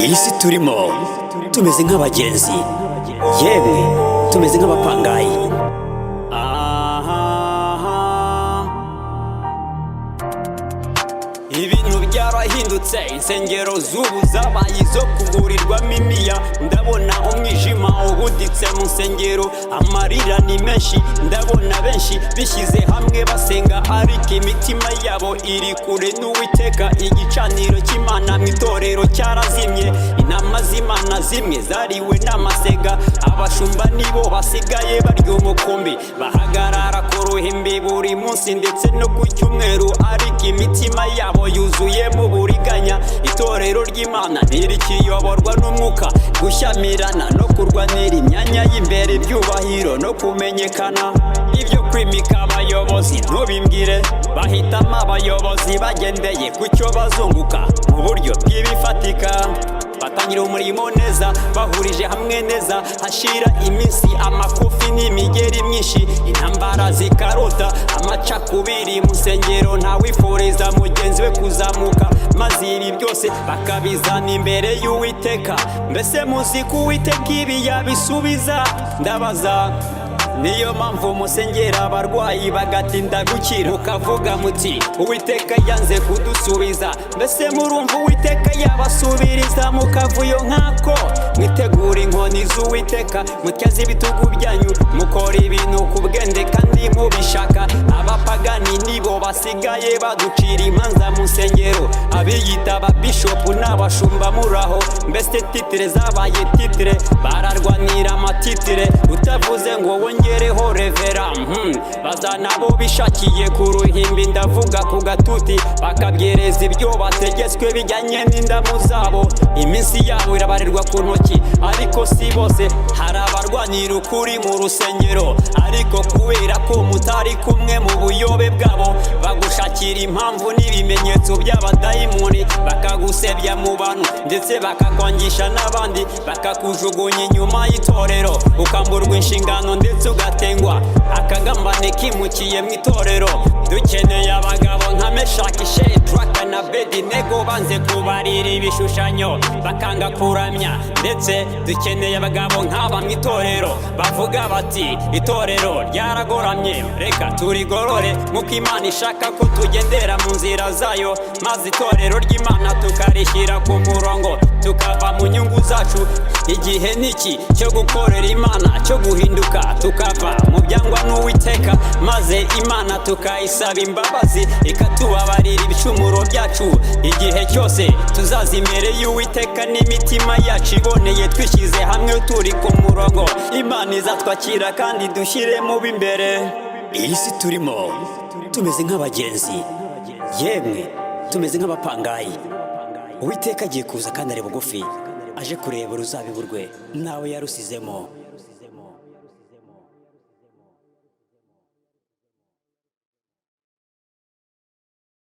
Iyi si turimo tumeze nk'abagenzi, yemwe tumeze nk'abapangayi. Aha. Ibintu byarahindutse, insengero z'ubu zabaye izo kugurirwamo imiya. Ndabona umwijima ubuditse mu nsengero, amarira ni menshi. Ndabona benshi bishyize hamwe basenga, ariko imitima yabo iri kure n'Uwiteka. Igicaniro cy'Imana mu itorero cyarazimye, intama z'Imana zimwe zariwe n'amasega. Abashumba nibo basigaye barya umukumbi, bahagarara ku ruhimbi buri munsi ndetse no ku cyumweru, ariko imitima yabo yuzuyemo uburiganya. Itorero ry'Imana ntirikiyoborwa n'umwuka, gushyamirana no kurwanira imyanya y'imbere, ibyubahiro no kumenyekana. Ibyo kwimika abayobozi ntubimbwire, bahitamo abayobozi bagendeye ku cyo bazunguka mu buryo bw'ibifatika. Batangira umurimo neza, bahurije hamwe neza, hashira iminsi amakofi n'imigeri myinshi, intambara zikarota, amacakubiri mu nsengero, ntawifuriza mugenzi we kuzamuka, maze ibi byose bakabizana imbere y'Uwiteka. Mbese muzi ko Uwiteka ibi yabisubiza? Ndabaza. Niyo mpamvu musengera abarwayi bagatinda gukira, mukavuga muti: "Uwiteka yanze kudusubiza." Mbese murumva Uwiteka yabasubiriza mu kavuyo nk'ako? Mwitegura inkoni z'Uwiteka, mutyaze ibitugu byanyu, mukora ibintu ku bwende kandi mubishaka. Abapagani nibo basigaye baducira imanza mu nsengero, abiyita ababishopu n'abashumba muraho. Mbese titre zabaye titre, bararwanira amatitre, utavuze ngo wongereho reverend, bazana abo bishakiye ku ruhimbi, ndavuga ku gatuti, bakabyereza ibyo bategetswe bijyanye n'indamu zabo. Iminsi yabo irabarirwa ku ntoki, ariko si bose. Hari abarwanira ukuri mu rusengero, ariko kubera ko mutari kumwe mu buyobe bwabo, bagushakira impamvu n'ibimenyetso by'abadayimoni, bakagusebya mu bantu ndetse bakakwangisha n'abandi, bakakujugunya inyuma y'itorero, ukamburwa inshingano ndetse ugatengwa. Akagambane kimukiye mu itorero. Dukeneye abagabo nka Meshaki, Shedraka na Abedinego, banze kubarira ibishushanyo, bakanga kuramya. Ndetse dukeneye abagabo nk'aba mu itorero, bavuga bati: "Itorero ryaragoramye, reka turigorore nk'uko Imana ishaka ko tugendera mu nzira zayo", maze itorero ry'Imana tukarishyira ku murongo, tukava mu nyungu zacu. Igihe niki cyo gukorera Imana, cyo guhinduka, tukava mu byangwa n'Uwiteka, maze Imana tukayisaba imbabazi, ikatubabarira ibicumuro byacu. Igihe cyose tuzaza imbere y'Uwiteka n'imitima yacu iboneye, twishyize hamwe, turi ku murongo, Imana izatwakira kandi dushyire mu b'imbere. Iyi si turimo tumeze nk'abagenzi, yemwe tumeze nk'abapangayi. Uwiteka agiye kuza kandi ari bugufi, aje kureba uruzabibu rwe nawe yarusizemo.